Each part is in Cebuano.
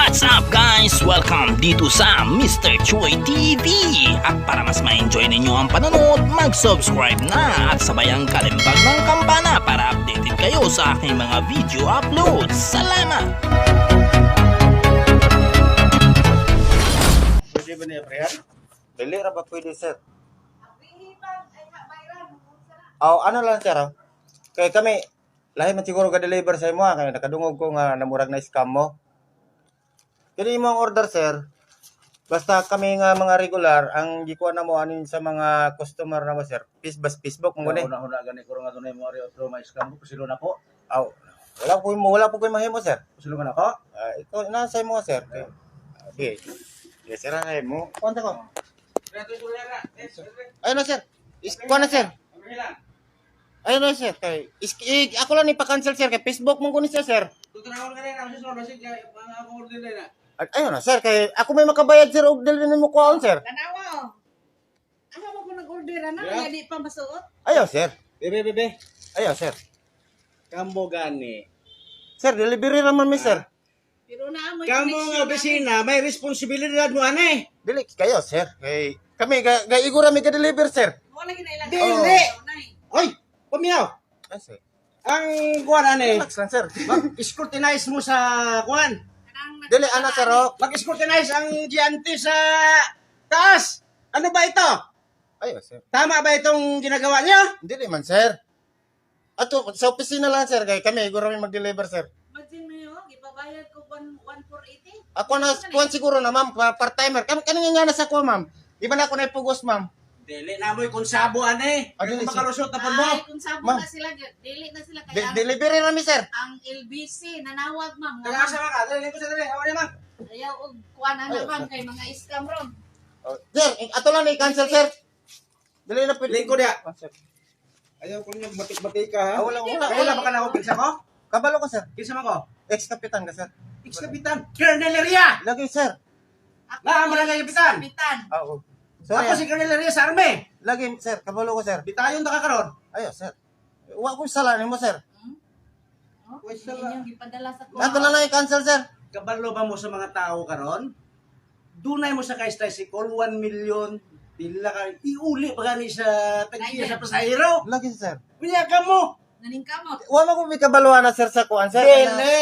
What's up, guys? Welcome dito sa Mr. Choi TV. At para mas ma-enjoy ninyo ang panonood, mag-subscribe na at sabay ang kalimbag ng kampana para updated kayo sa aking mga video uploads. Salamat! Pwede ba niya, Brian? Dili ra ba pwede, sir? Aw, ano lang, sir, oh. Kay kami lahi man siguro ga deliver sa imo ha, kay nakadungog ko nga namurag na scam mo. Kini imong order, sir. Basta kami nga mga regular ang gikuha na mo anin sa mga customer na mo, sir. Bas Facebook mo gani. Una-una gani ko nga dunay mo ari otro may scam ko pasilo na ko. Aw, wala po ko mahimo, sir. Pasilo na ko. Ah, ikaw na sa imo, sir. Kay, sige. Sige, sir, ay mo. Kwanta ko. Ayun na, sir. Kuha na, sir. Ayun na, sir. Kay ako lang ipa-cancel, sir, kay Facebook mo kunin siya, sir. Ayun na, sir, kay ako may makabayad, sir, og dili nimo kuhaon, sir. Tanawa oh. Asa mo ko nag-order ana kaya di pa masuot? Ayaw, sir. Bebe, bebe. Ayaw, sir. Kambo gani. Sir, delivery ra man mi, sir. Pero naa mo Kamo nga opisina may responsibilidad mo ani. Dili kayo, sir. Kay kami ga, ga igura mi ka-deliver, sir. Wala gina ilang. Dili! Nay. Oy, paminaw. Ay, sir. Ang kuan ani. Relax lang, sir. Mag-scrutinize mo sa kuan. Kanang Dili ana, sir, oh. Mag-scrutinize ang GNT sa taas. Ano ba ito? Ayaw, sir. Tama ba itong ginagawa niyo? Dili man, sir. Ato sa opisina lang, sir, kay kami igura mi mag-deliver, sir. Imagine mo yun, gipabayad ko 1480. Ako na kuan siguro na, ma'am, part-timer. Kami kani nga na sa kuan, ma'am. Di ba na ako naipugos, ma'am? Dili na mo'y konsabo ani. Ah, dili, sir. Makalusot na pud mo. Ay, kung sabo Ma'am. na sila, dili na sila kaya ang, Delivery ra mi, sir. ang LBC nanawag, ma'am. Nga, Taga asa ka? Dili ko sa dili. Awa niya, ma'am. Ayaw og kuan ana, Ayaw, ma'am, sir. kay mga scam ron. Oh, sir, ato lang i-cancel, sir. Dili na pwede. Lingkod ya. Ah, sir. Ayaw ko niyo batik-batik ka ha. Ah, wala, wala. Kaya wala ba ka na ako kinsa ko? Kabalo ko, sir. Kinsa man ko? Ex-kapitan ka, sir. Ex-kapitan. Colonel Ria. Lagi, sir. Ako Naa mo lang kay kapitan. Kapitan. Ah, oo. Sorry. Ako si Colonel Ria sa army. Lagi, sir. Kabalo ko, sir. Bitayon ta ka karon. Ayo, sir. Wa ko sala nimo, sir. Hmm? Oh, Wait, sala. inyong gipadala sa kuha. Ato lang i-cancel, sir. Kabalo ba mo sa mga tao karon? Dunay mo sa kay tricycle 1 million pila ka iuli pa gani sa tagkiya sa pasahero. Lagi, sir. Unya ka mo. Naningkamot. Wa man ko may kabaluan na, sir, sa kuan, sir. Dili.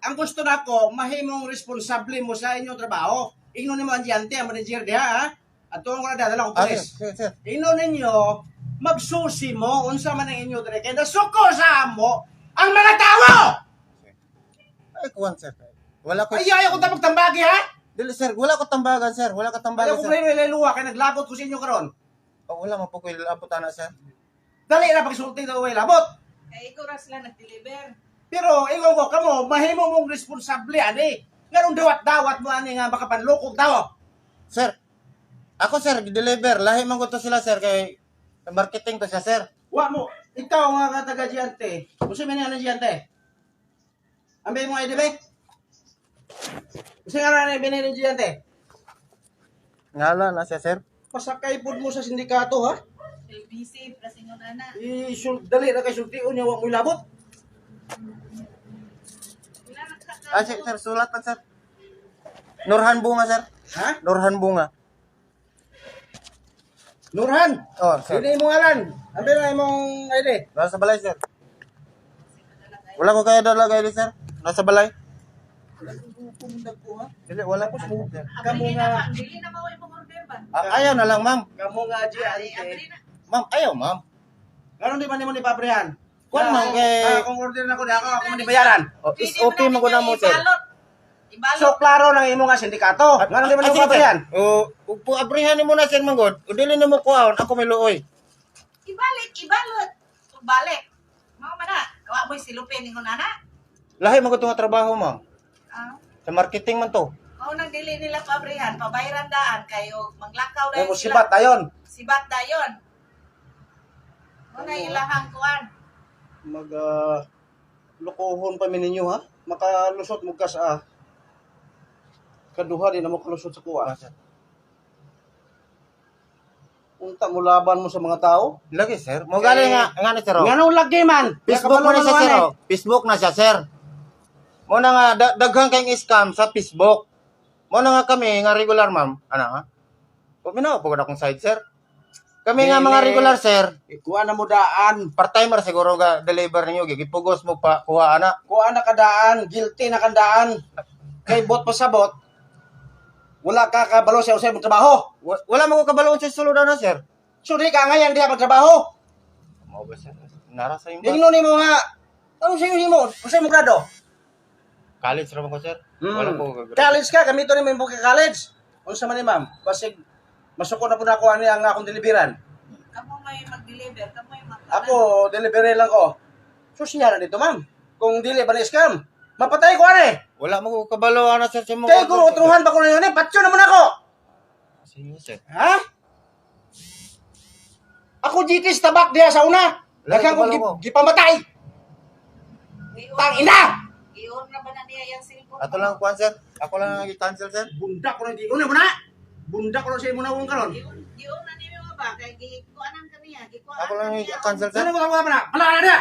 Ang gusto nako mahimong responsable mo sa inyong trabaho. Ingnon nimo ang giyante, ang manager diha ha. Ato ko na dadala ko Ah, sir, pulis. sir, sir. Ingnon ninyo magsusi mo unsa man ang inyo dire kay nasuko sa amo ang mga tao. Ay, kuan, sir. Wala ko. Ay ayaw ko tapag tambagi ha. Dili, sir. Wala ko tambagan, sir. Wala ko tambagan, Ayaw ko sir. plano iluwa kay naglagot ko sa inyo karon. Oh, wala man po ko ilabot ana, sir. Dali na pagsulti daw way labot. Kay ikaw ra sila nag-deliver. Pero ingon ko kamo mahimo mong responsable ani. Nganong dawat-dawat mo ani nga makapanlukog tawo. Sir, ako, sir, deliver. Lahi man ko to sila, sir, kay marketing to siya, sir. Wa mo ikaw nga ka taga Giante. Unsa man ang Giante? Ambe mo ID be? Unsa nga na binili ni Giante? Ngala na siya, sir. Pasakay pud mo sa sindikato ha. LBC prasingon ana. I dali ra kay sultion niya wa mo labot. Wala na ka. Ah, sir, sir, sulat man, sir. Nurhan Bunga, sir. Ha? Nurhan Bunga. Nurhan. Oh, sir. Dili imong alan. Ambe na imong ID. Nasa balay, sir. Wala ko kaya dala kay sir. Nasa balay. Dili, wala ko, sir. Kamo Abri nga na, ma'am. Dili na mao imong order ba? Ah, ayaw na lang, ma'am. kamo nga Ay, Giante. abri na. Ma'am, ayaw, ma'am. Ganun di ba nimo ni Pabrihan? Kuan, ma'am, kay Kung order na ko na ako, ako man ibayaran. Oh, Pwede SOP mo mo ko na mo, sir. Ibalot. Ibalot. So klaro nang imo nga sindikato. Ganun di ba Ah, nimo sige, sir. Pabrihan? Oh, ug po abrihan nimo na, sir, manggod. O dili nimo kuhaon, ako may luoy. Ibalik, ibalot. Ug balik. Mao man na. Wa mo'y silupin ningon ana. Lahi man ko nga trabaho, ma'am. Ah. Sa marketing man to. Mao nang dili nila pabrihan, pabayran daan kay og manglakaw Ay dayon mo sibat dayon. Sibat dayon. Mao na ilahang kuan. Mag lokohon pa mi ninyo ha. Makalusot mo ka sa kaduha di na mo kalusot sa kuha. Ah, sir. Unta mo laban mo sa mga tao. Lagi, sir. Mo gali nga nga ni sir. Oh. Nganong lagi man? Facebook mo na siya, sir. Oh. Facebook na siya, sir. Mo na nga daghan kayong scam sa Facebook. Mo na nga kami nga regular, ma'am. Ana ha? Paminaw po akong side, sir. Kami nga mga Dili. regular, sir. Ikuha na mo daan. Part-timer siguro ga deliver ninyo, gipugos mo pa kuha ana. Kuha na kadaan, guilty na kandaan. Kay bot pa sa bot. Wala ka kabalo sa usay mong trabaho. Wala mo ko kabalo sa sulod ana, sir. So di ka ngayon diha magtrabaho. Mao ba, sir? Nara sa imo. Ingno nimo nga ano sa imo? Usay mo grado? College ra man ko, sir. Wala ko College ka, gamito nimo imong college. Unsa man ni, ma'am? Basig masuko na pud ako ani ang akong deliveran. Kamo may mag-deliver, kamo may mag Ako, delivery lang ko. So siya na dito, ma'am. Kung dili ba na scam, mapatay ko ani. Wala mo ko kabalo ana, sir, sa imo. Kay kung utruhan pa ko na yun, eh, patyo na mo na ako. Sa inyo, sir. Ha? Ako GT sa tabak diha sa una. Lagi Daghang kong kabalo ko. gipamatay. Tang ina! I-on na ba na niya yung cellphone? Ato lang kuan, sir. Ako lang ang gi-cancel, sir. Bunda ko na di. Una mo na. Bunda ko na sa imo na karon. I-on na niya mga ba? Kay gikuanan ka niya. Gikuanan Ako lang ka ang niya. gi-cancel, sir. Ano mo ka na? Pala na diha.